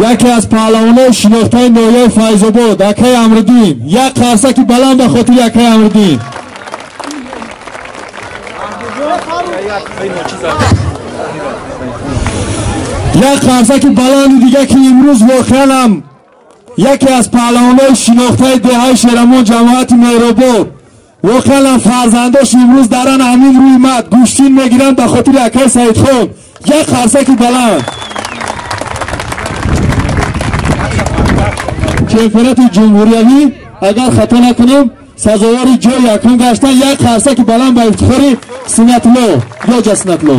Яке аз паҳлавонои шинохтаи ноҳияи Файзобод, акаи Амриддин. Як қарсаки баланд ба хотири акаи Амриддин. Як қарсаки баланди дига, ки имрӯз воқеан ҳам яке аз паҳлавонои шинохтаи деҳаи Шерамон, ҷамоати Меҳробод, воқеан ҳам фарзандош имрӯз дар ан ҳамин рӯи мад гӯштин мегиранд ба хотири акаи Саидхон. Як қарсаки баланд. Чемпионати ҷумҳуриявӣ, агар хато накунам, сазовори ҷои якум гаштан. Як қарсаки баланд ба ифтихори Синатло ёҷа Синатло.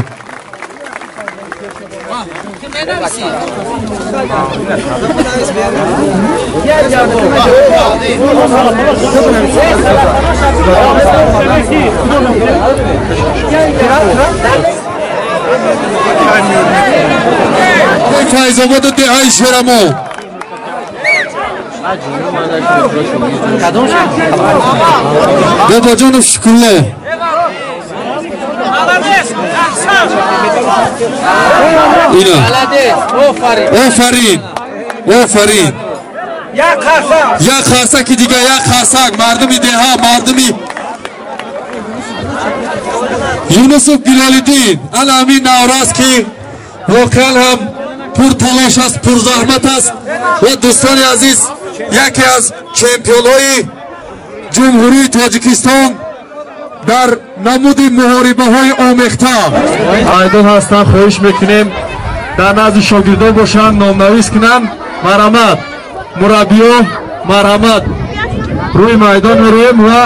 Файзободу деҳаи Шерамо. Бобоҷонов Шукулло. Ина. Офарин. Офарин. Як қарсаки дига, як қарсак мардуми деҳа, мардуми Юнусов Билолиддин. Ана ҳамин наврас, ки воқеан ҳам пурталош аст, пурзаҳмат аст. Ва дӯстони азиз, яке аз чемпионҳои Ҷумҳурии Тоҷикистон дар намуди муҳорибаҳои омехта майдон ҳастанд. Хоҳиш мекунем, дар назди шогирдон бошанд, номнавис кунанд. Марҳамат, мураббиё, марҳамат, рӯи майдон мероем ва